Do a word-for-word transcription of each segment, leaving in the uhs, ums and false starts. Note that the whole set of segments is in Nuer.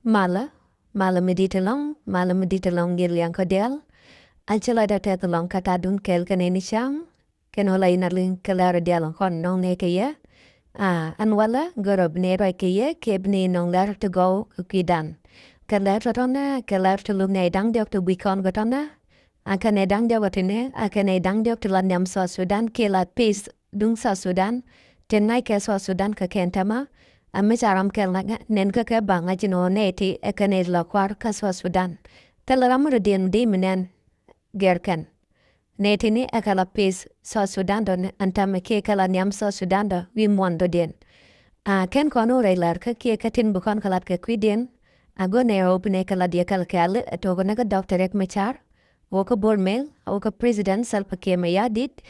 Malä, malä mi di̱t ɛlɔ̱ŋ, malä mi di̱t ɛlɔ̱ŋ, yɛn liɛŋ kä diaal. An ci lɔcdä tɛth ɛlɔ̱ŋ kä ta̱a̱ duŋ kɛɛl kɛ nɛy ni cäŋ. Kɛn ɣöö la yɛn a liŋ kɛ lɛr diaal kɔn nɔŋ nɛy kɛ yɛ. Aa, ɛn walɛ görä bi nɛy ruac kɛ yɛ kɛ bi nɛy nɔŋ lɛr ti gɔw kɛ kui̱dan. Kɛ lɛr tɔ̱tɔ̱nɛ, kɛ lɛr ti luk nɛy da̱ŋ diɔ̱k ti gui̱c kɔn kɛ tɔ̱nɛ. A kɛn nɛy da̱ŋ diɔ̱k ɛ ti nɛ, a kɛn nɛy da̱ŋ diɔ̱k ti la nhiam South Sudan kiɛ la peace duŋ South Sudan. Tin ŋa̱ckɛ South Sudan kɛ kɛn tɛmɛ. A mi ca ram kɛl ŋa̱c nɛn kä kɛ ba ŋa̱c ni ɣöö nɛy ti ɛ kɛn nɛy ti la kua̱r kä South Sudan. Thilɛ ram mi rɔ diɛn di mi nɛn gɛr kɛn. Nɛy tini ɛ kɛ la peace South Sudan dɔ ni ɛn tɛmɛ kiɛ kɛ la nhiam South Sudan dɔ wi̱i̱ muɔ̱n dɔ̱diɛn. A kɛn kɔn wä rɛy lär kä kiɛ kä tin bi kɔn kɛ lat kɛ kui̱diɛn. A go̱r nɛy ɣöö bi nɛy kɛ lat yɛ kɛl kɛɛl ɛ to̱k ni kä Doctor Riek Machar. Wä kä Bol Mel, wä kä President Salva Kiir Mayardit.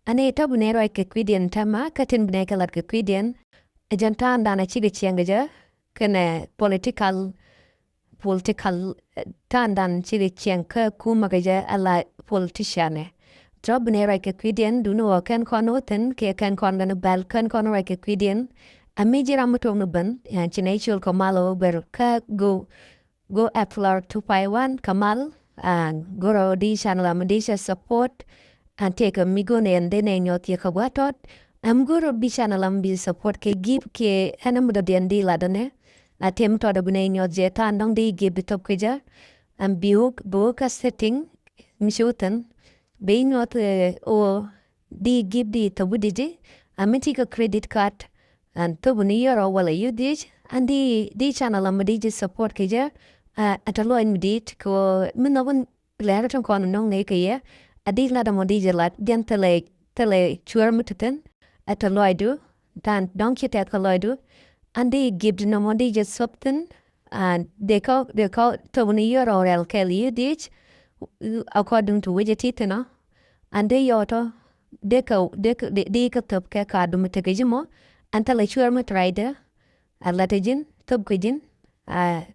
Ɛn i̱ tɔ̱ bi nɛy ruac kɛ kui̱diɛn tɛmɛ kä tin bi nɛy kɛ lat kɛ kui̱diɛn. Ɛ jɛn ta̱a̱ŋdan a cikɛ ciɛŋ kɛ jɛ kɛnɛ political political, eh, ta̱a̱ndan cikɛ ciɛŋ kä kumä kɛ jɛ ala politician ɛ. Tɔ̱ bi nɛy ruac kɛ kui̱diɛn duni ɣöö kɛn kɔn wä thi̱n kiɛ kɛn kɔn gɛn bɛl kɛn kɔn ruac kɛ kui̱diɛn. A mi ji̱ ram mi tuɔm ni ben, yan ci nɛy col kɛ mal wä ber kä go, go F L R two five one kɛ mal, a, go̱rä di channel am di cɛ support, an tëëkɛ mi go̱n ɛn dee nɛy nyɔth yɛ kɛ gua̱a̱t tɔt. Am go̱rä bi channel am bi support kɛ gift kiɛ ɛn am dɔ̱diɛn di lat ɛnɛ. A tëë mi tɔt ɛ bi nɛy nyuɔth jɛ ta̱a̱n dɔ̱ŋ di gift bi thop kɛ jɛ. Ɛn bi wä, bi wä kä setting mi ci wä thi̱n. Bi nyuɔth, eh, ɣöö di gift di thop wi̱cdɛ ji̱. A mi ti kä credit card. Ɛn thop ni yɔrɔ wala yuth ji̱. Ɛn di, di channel am di ji̱ support kɛ jɛ. A, a tɛ lɔc mi dit kɛ ɣöö mi nhɔk in lɛr tin kɔn nɔŋ nɛy kɛ yɛ. A di lat ɛmɔ di jɛ lat jɛn thilɛ, thilɛ cuɛr mi ti thi̱n. Ɛ tɛ lɔcdu, ta̱a̱n dɔ̱ŋ ci tɛth kɛ lɔcdu. An di gift nɔmɔ di jɛ thop thi̱n. An dee kɔ, dee kɔ thop ni yɔrɔ rɛl kɛl yi dic. According to wi̱cɛ ti thi̱n ɔ. An dee yɔtɔ, dee kɛ, dee kɛ, dee, dee kɛ thop kɛ ka dumi tekɛ ji̱ mɔ. An thilɛ cuɛr mi ti racdɛ. A lat ɛ ji̱n, thop kɛ ji̱n. A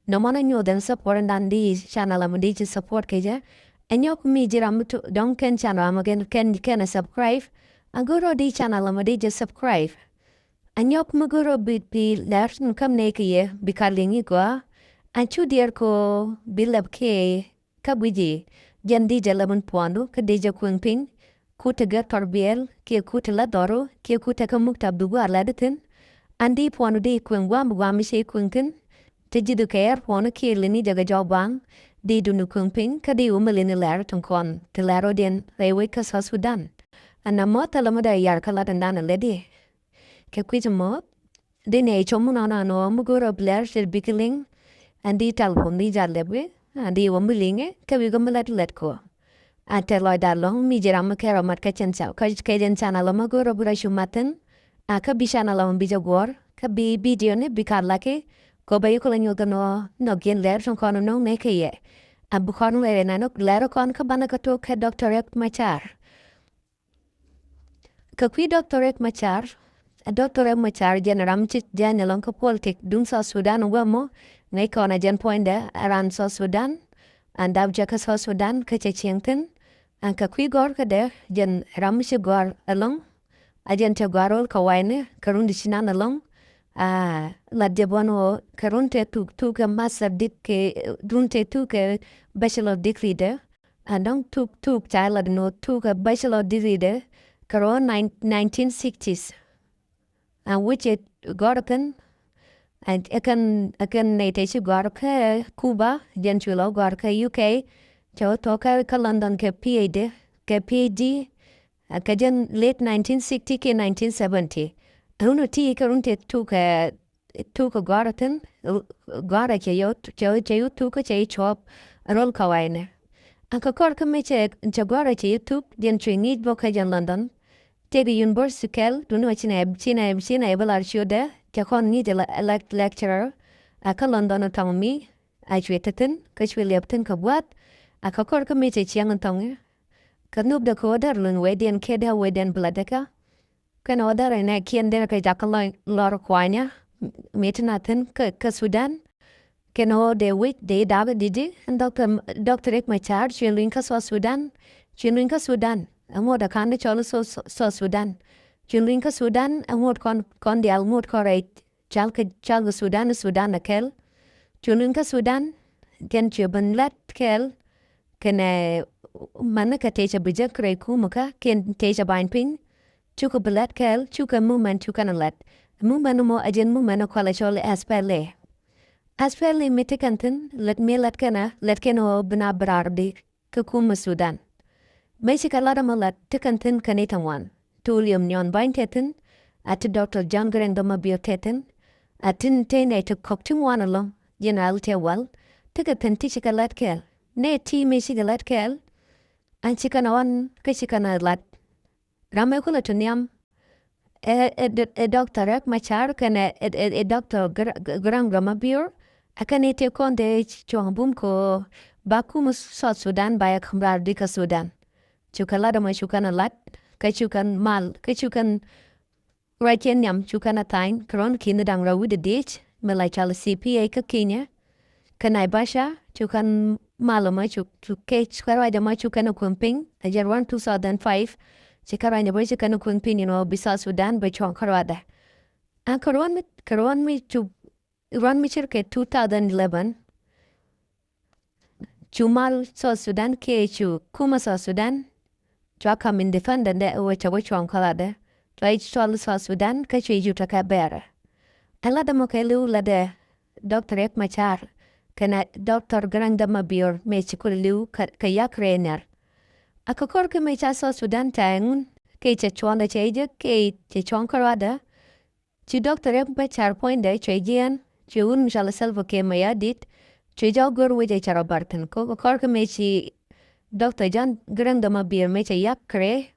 nɔmɔ na nyuɔth ɛn support ɛn dan di channel am di ci support kɛ jɛ. Ɛ nyɔk mi ji̱ ram mi tu dɔ̱ŋ kɛn channel am kɛn, kɛn, kɛn ɛ subscribe. A go̱rä di channel am di ci subscribe. Ɛ nyɔk mi go̱rä bi, bi lɛr tin käm nɛy kɛ yɛ bi ka liŋ i̱ gɔaa. Ɛ cu diɛɛr ko bi lɛp kɛ kä guici. Jɛn di jɛ lɛ min puɔ̱ndu kä di jɛ kueŋ piny. Kut ti gɛ tɔr biɛl kiɛ kut ti la dhɔru kiɛ kut ti kä muk tap dugu a lɛt di thi̱n. An di puɔ̱ndu di kueŋ gua̱a̱m bi gua̱a̱m mi ci kueŋ thi̱n. Ti ji̱ du kɛ ɛr puɔ̱ndu kiɛ lini jɛ gɛ jɔk gua̱a̱m. Di duni kueŋ piny kä di wä mi lini lɛr tin kɔn ti lɛr rɔ̱diɛn rɛy wec kä South Sudan. Ɛn na mɔth thilɛ mi dee yar kä lat ɛn dan ɛ lɛt di. Kɛ kui̱c mɔ di nɛ com mi nɔnɔ nɔ mi go̱o̱r ɔ bi lɛr cɛ bikɛ liŋ. Ɛn di telephone di jal lɛp wi̱ ɛn di wä mi liŋɛ kɛ wi̱ kɛ mi lɛt lɛt kɔ. A tɛ lɔcda lɔ̱ŋ mi ji̱ ram mi kɛr ɔ mat kä cɛn ca kä kɛ jɛn can a lɔ mi go̱o̱r ɔ bi rɔ cu mat thi̱n. A kä bi can a lɔ mi bi jɛ guɔ̱ɔ̱r kä bi bidio ni bi kar laki. Kɔ bɛ yi kɔ lɛ nyuɔth kɛ nɔ nɔ giɛn lɛr tin kɔn nɔŋ nɛ kɛ yɛ. A bi kɔn wɛrɛ na nɔ lɛr kɔn kä banɛ kɛ tok kɛ Doctor Riek Machar. Kɛ kui̱ Doctor Riek Machar, Doctor Riek Machar jɛn ram ci jɛn ɛlɔ̱ŋ kä politik duŋ South Sudan wä mɔ, ŋäc kɔn a jɛn puɔ̱nydɛ a ran South Sudan, an dap jɛ kä South Sudan kä cɛ cieŋ thi̱n. An kɛ kui̱ gɔ̱r kädɛ jɛn ram ci gɔ̱r ɛlɔ̱ŋ, a jɛn cɛ gɔ̱r ro̱l kɛ wa̱i̱ni kɛ run di ci nan ɛlɔ̱ŋ. A lat jɛ buɔ̱n ɣöö kɛ run tɛ thuk thuk kɛ master dig kɛ run tɛ thuk kɛ bachelor degree dɛ. A dɔ̱ŋ thuk thuk ca lat ni ɣöö thuk ɛ bachelor degree dɛ kɛ rɔ nineteen sixties. A wi̱cɛ gɔ̱r thi̱n. Ɛ kɛn, ɛ kɛn nɛy tɛ ci gɔ̱r kä Cuba, jɛn cu lɔ gɔ̱r kä U K. Cɛ wä thok kä, kä London kɛ P H D, kɛ P H D. Ɛ kɛ jɛn late nineteen sixty kiɛ nineteen seventy. Ɛ run ti kɛ run tɛ thuk ɛ thuk ɛ gɔ̱a̱rä thi̱n, gɔ̱a̱rä cɛ yɛ, cɛ, cɛ yɛ thuk kä cɛ yɛ cuɔp ro̱l kɛ wa̱i̱nɛ. An kɛ kɔr kä mi cɛ, cɛ gɔ̱a̱rä cɛ yɛ thuk, diɛn cuɛ ŋi̱i̱c bä kä jɛn London. Tëëkɛ university kɛl, duundɛ mɛ ci nɛ, ci nɛ, ci nɛ bä lar ciötdɛ, cɛ kɔn ŋi̱i̱c ɛ lɛ-, lɛ-, lecturer. A kä London ɛ thɔŋ mi, a cuɛ te thi̱n, kä cuɛ liɛp thi̱n kɛ gua̱a̱th. A kɛ kɔr kä mi cɛ ciɛŋ ɛ thɔŋ i̱. Kɛ nhökdɛ kɛ ɣöö däär luny wecdiɛn kiɛ däär wecdiɛn bi la däkä. Kɛn ɣöö däär ɛnɛ kiɛn derɛ kɛ jakä lɔr kuanyä mi ti na thi̱n kä, kä Sudan. Kɛn ɣöö dee wec dee dakä di̱t i̱ ɛn Doctor, Doctor Riek Machar cuɛ luny kä South Sudan. Cuɛ luny kä Sudan. Ɛŋot ɛ ka̱n di cɔl i̱ South, South Sudan. Cuɛ luny kä Sudan ɛŋot kɔn, kɔn diaal ŋot kɔn rɛy cal kɛ, cal kɛ Sudan, Sudan ɛ kɛl. Cu ni̱n kä Sudan, jɛn cuɛ ben lat kɛɛl kɛnɛ mani kɛ tëë cɛ bi jek rɛy kumɛ kä kɛn tëë cɛ ba̱ny piny. Cukɛ bi lat kɛɛl, cukɛ movement, cukɛn lat. Movement mɔ a jɛn movement kualɛ cɔl SPLA. SPLA mi ti kɛn thi̱n, lät mi lat kɛnɛ, lat kɛnɛ ɣöö bi na bi raar di kä kumɛ Sudan. Mëë cikɛ lat ɛmɔ lat ti kɛn thi̱n kɛn i̱ ti ŋuan. Ti William Nyuɔn Bany te thi̱n, a ti Doctor John Garang de Mabior te thi̱n, a tin te nɛy ti kɔk ti ŋuan ɛlɔ̱ŋ, General Tewal, ti kɛ thi̱n ti cikɛ lat kɛɛl. Nɛy ti mëë cikɛ lat kɛɛl, an cikɛn ɣɔn kä cikɛn lat. Ram ëë kulɛ ti nhiam ɛ, ɛ, ɛ Doctor Riek Machar kɛnɛ ɛ, ɛ, ɛ Doctor Gra-, Gra-, Garang de Mabior, ɛ kɛn i̱ tëë kɔn tëë cuɔ̱ŋ bum kɛ ɣöö ba kumɛ South Sudan ba yɛ ka̱m raar di kä Sudan. Cukɛ lat ɛmɔ cukɛn ɛ lat, kä cukɛn mal, kä cukɛn ruac cɛ nhiam, cukɛn ɛ tha̱a̱ny kɛ ruɔ̱n ki̱ni da̱ŋ rɛw wi̱cdɛ diec mi la cɔal C P A kä Kenya. Kä Naivasha, cukɛn mal ɛmɔ cu, cu kɛ, cukɛn ruac ɛmɔ cukɛn ɛ kuɛn piny, ɛ jɛn ruɔ̱n two thousand five, cikɛn ruac ɛmɔ cikɛn ɛ kuɛn piny ɛn ɣöö bi South Sudan bɛ cuɔ̱ŋ kärɔadɛ. An kɛ ruɔ̱n mi, kɛ ruɔ̱n mi cu, ruɔ̱n mi ce̱tkɛ two thousand eleven, cu mal South Sudan kiɛ cu kumɛ South Sudan, cua ka̱m independent dɛ wecɛ wec cuɔ̱ŋ kärɔadɛ. Cua i̱ cɔl South Sudan kä cuɛ yut ɛ kɛ bɛɛrɛ. Ɛ lat ɛmɔ kɛ li̱w latdɛ Doctor Riek Machar kɛnɛ Doctor Garang de Mabior mëë ci kulɛ li̱w kɛ, kɛ yak rɛy nɛr. A kɛ kɔr kä mëë ca South Sudan ca ɛŋun kɛ cɛ cuɔ̱ndɛ cɛ jek kɛ cɛ cuɔ̱ŋ kärɔadɛ. Ci Doctor Riek Machar puɔ̱nydɛ cuɛ jiɛɛn, cuɛ wun mi cɔal Salva Kiir Mayardit, cuɛ jɔk go̱r wecɛ cɛ rɔ bar thi̱n. Kɛ kɔr kä mëë ci Doctor John Garang de Mabior mëë cɛ yak kɛ rɛy.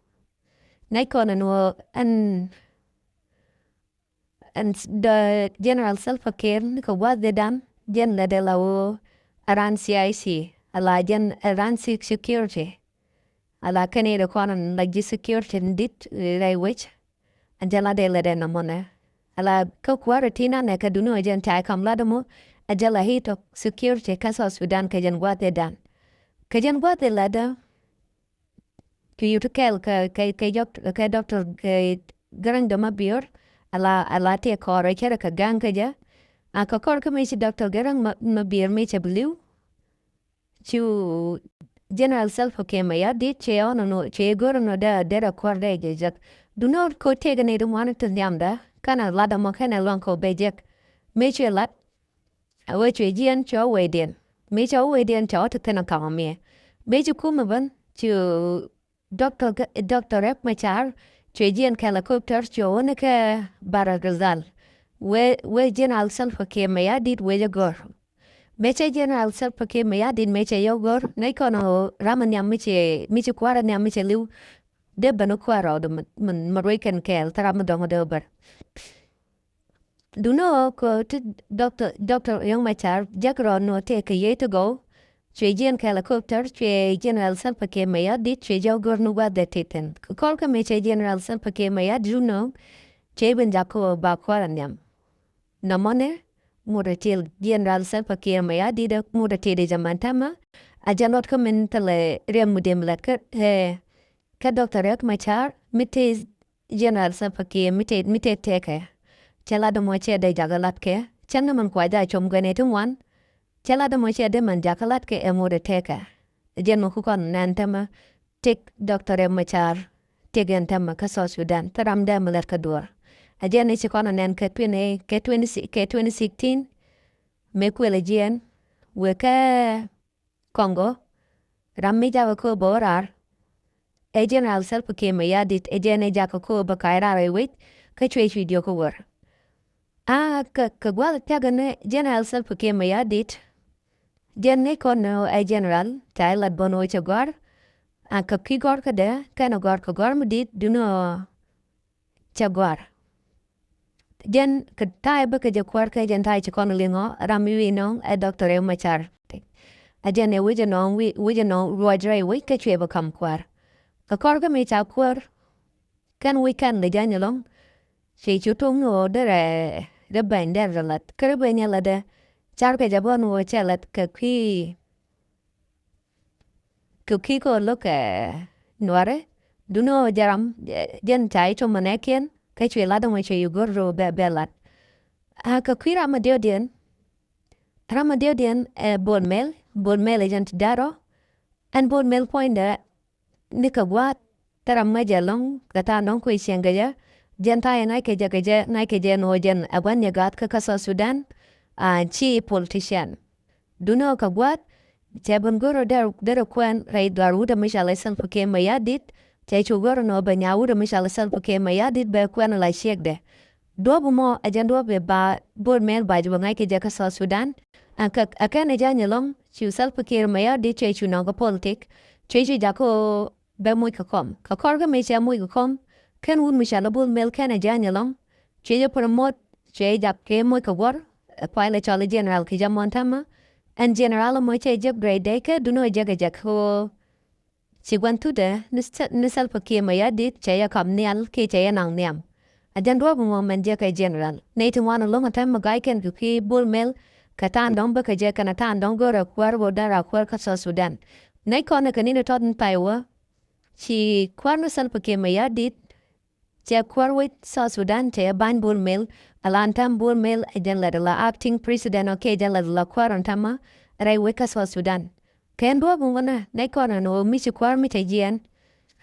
Nɛy kɔn ɛn ɣöö ɛn, ɛn s-, dɔ General Salva Kiir ni kɛ gua̱a̱th dee dan, jɛn lɛ dee la ɣöö ɛ ran C I C, ala jɛn ɛ ran se-, security. Ala kɛn i̱ dee kɔn ɛn la ji̱ security ni dit rɛy wec. Ɛ jɛ la dee lɛ dee nɔmɔnɛ. Ala kä kuäärä ti nanɛ kɛ duni ɔ jɛn ca i̱ ka̱m lat ɛmɔ. Ɛ jɛ la i̱ tɔk security kä South Sudan kɛ jɛn gua̱a̱th dee dan. Kɛ jɛn gua̱a̱th dee lat dee. Kɛ yut kɛɛl kɛ, kɛ, kɛ jɔk, kɛ Doctor, kɛ Garang de Mabior, ala, ala tëë kɔrɛ cärɛ kɛ ga̱a̱ŋ kä jɛ. A kɛ kɔr kä mëë ci Doctor Garang Ma-, Mabior mëë cɛ bi li̱w. Cu General Salva Kiir Mayardit cɛ ɣɔn nɔ, cɛ go̱r nɔ dee, dee rɛ kɔr dee jɛ jek. Duŋni ɣöö kɛ tëëkɛ nɛy ti ŋuan ti nhiamdä, kɛnɛ lat ɛmɔ kɛnɛ luaŋ kɛ ɣöö bɛ jek. Mëë cuɛ lat, a wee cuɛ jiɛɛn cɛ wee diɛn. Mëë cɛ wee diɛn cɛ wä ti thi̱n a ka̱m ɔ miɛ. Mëë ci kumɛ ben cu Doctor G-, Doctor Riek Machar cuɛ jiɛɛn kɛ helicopter cuɛ wä ni kɛ Bahr el Ghazal. Wee, wee General Salva Kiir Mayardit wee jɛ gör. Mëë cɛ General Salva Kiir Mayardit mëë cɛ yɛ gör, nɛy kɔn ɔ ram a nhiam mi cɛ, mi ci kuäär a nhiam mi cɛ li̱w. Dee ben kuäär rɔɔdɛ mi, mi, mi ruec kɛn kɛɛl, thil ram mi dɔ̱ŋ dee ben. Duŋni ɣöö kɛ ti Doctor, Doctor Riek Machar jek rɔɔd nɔ tëë kɛ yiëë ti gɔw. Cuɛ jiɛɛn kɛ helicopter, cuɛ General Salva Kiir Mayardit, cuɛ jɛ go̱r ni gua̱th dee ti thi̱n. Kɛ kɔr kä mëë cɛ General Salva Kiir Mayardit wun nɔ, cuɛ ben jak kɛ ɣöö ba kuäär a nhiam. Nɔmɔnɛ, ŋut a tëë General Salva Kiir Mayardit, ŋut a tëë di jɛ man täämɛ. A jɛ luɔt kä min thilɛ riɛm mi dee mi lät kä, ɛ, kä Doctor Riek Machar, mi tëë General Salva Kiir mi tëë, mi tëë tëëkɛ. Cɛ lat ɛmɔ cɛ dee jakä lat kɛ. Cɛ ni mɛn kua jaa com gɛnɛ ti ŋuan. Cɛ lat ɛmɔ cɛ dee mɛn jakä lat kɛ ɛ ŋot ɛ tëëkɛ. Jɛn mɛ ku kɔn nɛn tämɛ tëk Doctor Riek Machar. Tëk ɛn tämɛ kä South Sudan. Thil ram dee mi lät kä duɔr. Ɛ jɛn ni ci kɔn nɛn kɛ twenty, kɛ twenty, kɛ twenty sixteen. Mëë kuël ɛ jiɛn. Wëë kɛ Congo, ram mi jakä kööbä wä raar. Ɛ General Salva Kiir Mayardit, ɛ jɛn ɛ jakä kööbä ka̱a̱c raar ɛ wec, kä cuɛ cui̱ diɔ̱k kä wär. A kɛ, kɛ gua̱th thia̱k ni General Salva Kiir Mayardit, jɛn ni kɔn ni ɛ General, ca ɛ lat bä ni ɣöö cɛ gɔ̱a̱r. A kɛ kui̱ gɔ̱a̱r kädɛ, kɛn ɛ gɔ̱a̱r kɛ gɔ̱a̱r mi di̱i̱t, duŋni ɣöö cɛ gɔ̱a̱r. Jɛn kɛ ta̱a̱ bä kɛ jɛ kuäär kɛ jɛn ta̱a̱ ci kɔn liŋɔ ram mi wi̱i̱ nɔŋ ɛ Doctor Riek Machar. A jɛn ɛ wi̱c ɛ nɔŋ wi̱c, wi̱c ɛ nɔŋ ruɔc rɛy wi̱c kä cuɛ bä ka̱m kuäär. Kɛ kɔr kä mi ca kuäär. Kɛn wi̱c kɛn lɛ jany ɛlɔ̱ŋ. Ci cu tuŋ ni ɣöö derɛ, derɛ bɛny derɛ lat. Kä derɛ bɛny ɛ lat dɛ. Car kɛ jɛ bä ni ɣöö cɛ lat kɛ kui̱. Kɛ kui̱ kɛ ɣöö lo̱k kɛ nuäärɛ, duŋni ɣöö jɛ ram, jɛ, jɛn ca i̱ com mɛ nɛɛkiɛn, kä cuɛ lat ɛmɔ cuɛ i̱ go̱r ro̱o̱ bɛ, bɛ lat. A kɛ kui̱ ram ɛ diɔ̱ɔ̱diɛn, Ram mi diɔ̱kdiɛn ɛ Bol Mel, Bol Mel ɛ jɛn ti da̱t rɔ. Ɛn Bol Mel puɔ̱nydɛ ni kɛ gua̱a̱th, thil ram ŋäcɛ ɛlɔ̱ŋ kɛ ta̱a̱ nɔŋ kui̱ cieŋ kɛ jɛ. Jɛn ta̱a̱ yɛ ŋa̱c kɛ jɛ kɛ jɛ, ŋa̱c kɛ jɛ ɛn ɣöö jɛn ɛ gua̱n ni gaath kä, kä South Sudan. An ci politician. Duŋni ɣöö kɛ gua̱a̱th, cɛ ben go̱r ɣöö derɛ, derɛ kuɛn rɛy dhɔaar wut ɛ mi cɔal ɛ Salva Kiir Mayardit, cɛ cu go̱r ɛn ɣöö bɛ nyaa wut ɛ mi cɔal ɛ Salva Kiir Mayardit bɛ kuɛn ala ciekdɛ. Duɔ̱ɔ̱p ɛmɔ ɛ jɛn duɔ̱ɔ̱p ëë ba Bol Mel ba jɛ bä ŋa̱c kɛ jɛ kä South Sudan. Ɛ kɛ, ɛ kɛn ɛ jɛn ɛlɔ̱ŋ, cu Salva Kiir Mayardit cuɛ cu nɔŋ kä politik, cuɛ cu jakä ɣöö bɛ moc kɛ kɔm. Kɛ kɔr kä mëë cɛ moc kɛ kɔm, kɛn wut mi cɔal ɛ Bol Mel kɛn ɛ jɛn ɛlɔ̱ŋ, cuɛ jɛ promote, cuɛ jak kɛ moc kɛ guɔ̱r, ɛ pay la cɔl ɛ general kɛ jɛ mɔn täämɛ. Ɛn general ɛmɔ cɛ jek grade dɛ kɛ duŋni ɣöö jek ɛ jek ɣöö ci gua̱n thutdɛ ni Sal-, ni Salva Kiir Mayardit cɛ jɛ kap nhial kiɛ cɛ jɛ naŋ nhiam. Ɛ jɛn duɔ̱ɔ̱p ɛmɔ mɛn jek ɛ general. Nɛy ti ŋuan ɛlɔ̱ŋ ɛ täämɛ ga̱ykɛn kɛ kui̱ Bol Mel kɛ ta̱a̱ dɔ̱ŋ bä kɛ jɛ kɛnɛ ta̱a̱ dɔ̱ŋ go̱rɛ kuäär wä dara kuäär kä South Sudan. Nɛy kɔn ɛ kɛ ni̱n ɛ tɔt in pay wä, ci kuäär ni Salva Kiir Mayardit, cɛ kuäär wec South Sudan, cɛ jɛ ba̱ny Bol Mel, ala ɛn täämɛ Bol Mel ɛ jɛn lat ala acting president ɔ kiɛ jɛn lat ala kuäär ɛn täämɛ rɛy wec kä South Sudan. Kɛ ɛn duɔ̱ɔ̱p ɛmɔ nɛ, nɛy kɔn ɛn ɣöö mi ci kuäär mi cɛ jiɛɛn,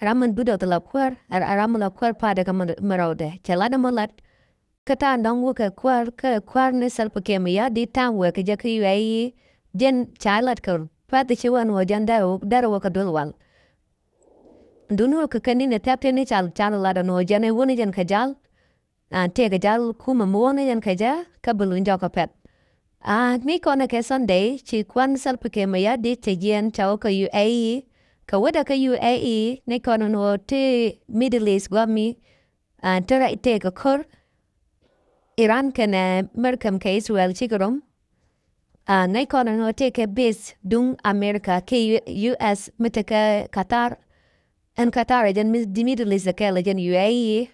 ram min bi dɔth ala kuäär, ɛ, ɛ ram ala kuäär pa̱a̱tdɛ kɛ mi, mi rɛwdɛ. Cɛ lat ɛmɔ lat, kä ta̱a̱ dɔ̱ŋ wä kɛ kuäär, kä kuäär ni Salva Kiir Mayardit ta̱a̱ wee kɛ jɛ kä U A E, jɛn ca lat kɛ pa̱th ci wä ɛn ɣöö jɛn derɛ wä, derɛ wä kɛ duel wal. Duŋni ɣöö kɛ kɛn ni̱n ɛ thia̱k tëë ni cal, cal lat ɛn ɣöö jɛn ɛ wä ni jɛn kɛ jal. An tëë kɛ jal kumɛ mi wä ni jɛn kɛ jɛ, kä bi luny jɔk kɛ pɛ̈th. An ŋi̱i̱c kɔn ɛ kɛ Sunday, ci kuäär ni Salva Kiir Mayardit cɛ jiɛɛn ca wä kɛ U A E, kɛ wädɛ kä U A E, ŋi̱i̱c kɔn ɛn ɣöö ti Middle East gua̱a̱th mi, an te rɛy tëëkɛ ko̱r, Iran kɛnɛ America kɛ Israel cikɛ rom. An ŋäc kɔn ɛn ɣöö tëëkɛ base duŋ America kɛ U-, U S mi tekɛ Qatar. Ɛn Qatar ɛ jɛn mi, di Middle East ɛ kɛl ɛ jɛn U A E.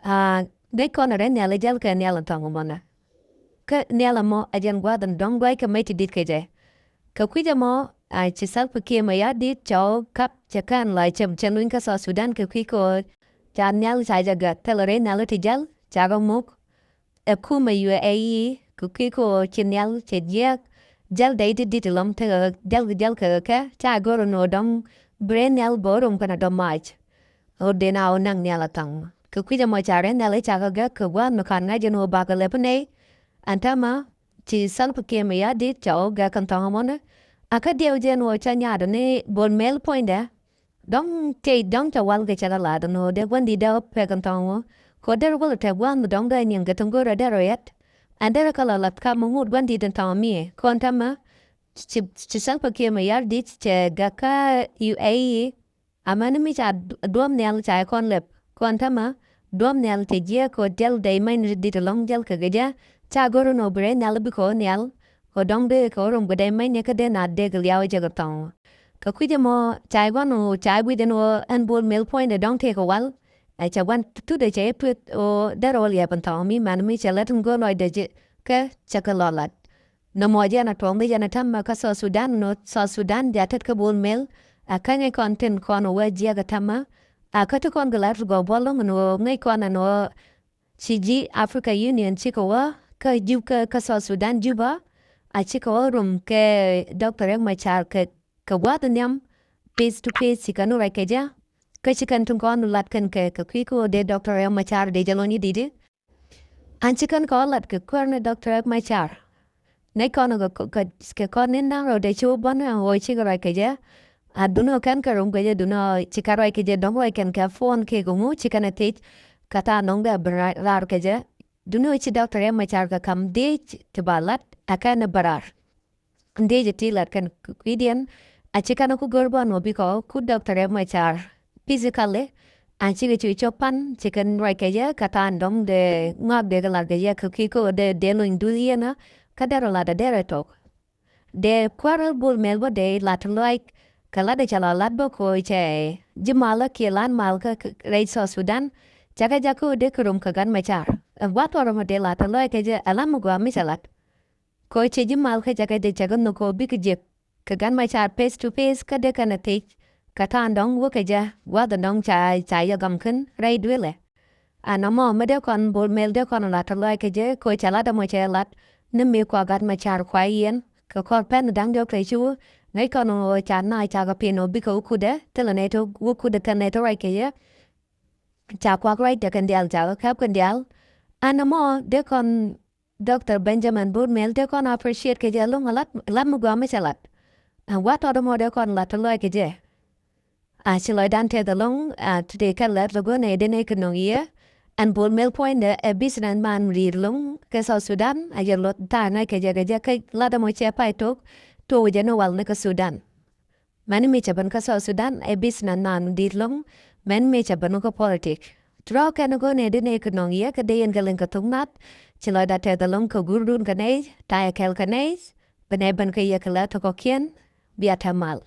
An ŋäc kɔn ɛ rɛy nhial ɛ jäl kɛ nhial ɛn thɔŋ ɛmɔ nɛ. Kä nhial ɛmɔ ɛ jɛn gua̱a̱th ɛn dɔ̱ŋ duac kɛ mec ti di̱t kɛ jɛ. Kɛ kui̱c ɛmɔ, a ci Salva Kiir Mayardit cɛ wä kap cɛ kɛn la cɛ, cɛ luny kä South Sudan kɛ kui̱ kɛ ɣöö ca nhial ca jɛ gäk thilɛ rɛy nhial ti jäl ca kɛ muk. Ɛ kumɛ U A E kɛ kui̱ kɛ ɣöö ci nhial cɛ jiääk jäl dɛy ti di̱t ɛlɔ̱ŋ tekɛ jäl, jäl kɛ kɛ ca go̱r ɛn ɣöö dɔ̱ŋ bi rɛy nhial bɛ wä rom kɛnɛ dɔ̱ŋ mac. Ɣöö dee na wä naŋ nhial a thaŋ kɛ kui̱c ɛmɔ ca rɛy nhial ca kɛ gäk kɛ gua̱a̱th mi ka̱n ŋa̱c ɛn ɣöö bakɛ lɛp nɛy. Ɛn täämɛ ci Salva Kiir Mayardit ca wä gäk kɛn thɔŋ ɛmɔnɛ. A kä diɛw jɛ ɛn ɣöö ca nyaatdɛ ni Bol Mel puɔ̱nydɛ. Dɔ̱ŋ tëë dɔ̱ŋ ca wal kɛ cɛ kɛ la̱t ɛn ɣöö dee gua̱ndi̱t dee wä pek ɛn thɔŋ ɣöö kɛ ɣöö derɛ wä lɛ tɛk gua̱a̱th mi dɔ̱ŋ dee nyiŋ kɛ thɔŋ go̱o̱rɛ derɛ yɛt. Ɛn derɛ kɛ la la̱t ka mi ŋut gua̱ndi̱t ɛn thɔŋ mi kɔn täämɛ ci, ci Salva Kiir Mayardit cɛ gäk kä U A E. Amäni mi ca du-, duɔ̱ɔ̱p nhial ca kɔn lɛp kɔn täämɛ duɔ̱ɔ̱p nhial cɛ jiääk kɛ ɣöö diɛl dɛy mɛny ni di̱t ɛlɔ̱ŋ jäl kɛ kɛ jɛ ca go̱r ɛn ɣöö bi rɛy nhial bikɛ ɣöö nhial kɛ ɣöö dɔ̱ŋ dee kɛ ɣöö rom kɛ dɛy mɛny ni kä dee na dee kɛ liaw jɛ kɛ thɔŋ. Kɛ kui̱c ɛmɔ ca gua̱n ɣöö ca guic ɛn ɣöö ɛn Bol Mel puɔ̱nydɛ dɔ̱ŋ tëëkɛ wal. Ɛ cɛ gua̱n thutdɛ cɛ i̱ tueth ɣöö derɛ wä liɛp ɛn thɔŋ mi man mi cɛ lät ɛn go̱o̱r lɔcdɛ jɛ kɛ cɛ kɛ lɔ lat. Nɔmɔ jɛn a tuɔɔk mi jɛn a täämɛ kä South Sudan, nɔ South Sudan ja tet kä Bol Mel. A kä ŋäc kɔn tin kɔn wä jiɛk a täämɛ. A kä ti kɔn kɛ lat gɔɔ buɔl loŋ nɔ ŋäc kɔn a nɔ ci ji̱ Africa Union cikɛ wä kä Jub kä, kä South Sudan Juba. A cikɛ wä rum kɛ Doctor Riek Machar kɛ, kɛ gua̱th nhiam face to face ci kɛn ruac kɛ jɛ. Kä ci kɛn tin kɔn lat kɛn kɛ, kɛ kui̱ kä wä dee Doctor Riek Machar dee jɛ lony i̱ di̱t i̱. An ci kɛn kɔn lat kɛ kuäär ni Doctor Riek Machar. Nɛy kɔn kɛ, kɛ, kɛ kɔn ni naŋ rɛwdɛ ci wä buɔ̱n ɛn ɣöö cikɛ ruac kɛ jɛ. A duŋni ɣöö kɛn kɛ rom kɛ jɛ duŋni ɣöö ci kɛn ruac kɛ jɛ dɔ̱ŋ ruac kɛn kɛ phone kɛ kɛ ŋu ci kɛn ɛ thiec. Kɛ ta̱a̱ nɔŋ dee a ben raar kɛ jɛ. Duŋni ɣöö ci Doctor Riek Machar kɛ ka̱m dhieec ti ba lat a kɛn ɛ bɛ raar. Ndiecɛ ti lat kɛn kui̱diɛn a ci kɛn ku gör bä nɔ bikɔ ku Doctor Riek Machar physically. A cikɛ cu cop pan ci kɛn ruac kɛ jɛ kɛ tha̱a̱ŋ dɔ̱ŋ dee ŋɔak dee kɛ lat kɛ jɛ kɛ kui̱ kä dee, dee lony duth yieenä kä derɛ lat a derɛ tok. Dee kuäär Bol Mel bä dee lat luaac kɛ lat dee cɛ la lat bä koc cɛ ji̱ malä kiɛ lat mal kä, kä rɛy South Sudan. Cakɛ jak kä dee kɛ rom kɛ Gat Machar. Ɛ gua̱th ɔ rom dee lat luaac kɛ jɛ ɛ lam mi gɔaa mi cɛ lat. Kɛ ɣöö cɛ ji̱ mal kä cakɛ dee cakɛ nhök kɛ ɣöö bikɛ jiäk kɛ Gat Machar face to face kä dee kɛn ɛ thiec kɛ tha̱a̱ŋ dɔ̱ŋ wä kɛ jɛ gua̱th dɔ̱ŋ ca, ca yɛ gam kɛn rɛy duëlɛ. Ɛn ɛmɔ mi dee kɔn Bol Mel dee kɔn lat tɔ lɔc kɛ jɛ kɛ ɣöö cɛ lat ɛmɔ cɛ lat Ni mi kua gat ma car kua yɛn kɛ kɔr pɛn da̱ŋ diɔk rɛy ci wä ŋäc kɔn ɣöö ca na ca kɛ pin ɣöö bikɛ wä kudɛ thilɛ nɛy ti wä kudɛ kɛn nɛy ti ruac kɛ yɛ. Ca kuak ruac dee kɛn diaal ca kɛ kɛp kɛn diaal. Ɛn ɛmɔ dee kɔn Doctor Benjamin Bol Mel dee kɔn appreciate kɛ jɛ loŋ lat lat mi gɔaa mi cɛ lat. Ɛn wa tɔt ɛmɔ dee kɔn lat ti lɔc kɛ jɛ. A ci lɔcdan tɛth ɛlɔ̱ŋ a ti dee kɛn lɛr lɛ go̱n ɛ den ɛ kɛ nɔŋ yɛ. Ɛn Bol Mel puɔ̱nydɛ ɛ business man ri̱i̱r lo̱ŋ kɛ South Sudan a yɛ luɔt tha̱a̱ŋ ɛ kɛ jɛ kɛ jɛ kɛ lat ɛmɔ cɛ pay tok. Tuɔk jɛ ni wal ni kɛ Sudan. Mɛn mi cɛ ben kä South Sudan ɛ business man di̱t lo̱ŋ. Mɛn mi cɛ ben kä politic. Trɔ kɛn go̱n ɛ den ɛ kɛ nɔŋ yɛ kɛ dee yɛn kɛ liŋ kɛ thok nath. Ci lɔcda tɛth ɛlɔ̱ŋ kɛ gurdun kɛ nɛy tayɛ kɛl kɛ nɛy. Bɛ nɛy ben kɛ yɛ kɛ lɛ tɔkɔkiɛn. Bia tɛ mal.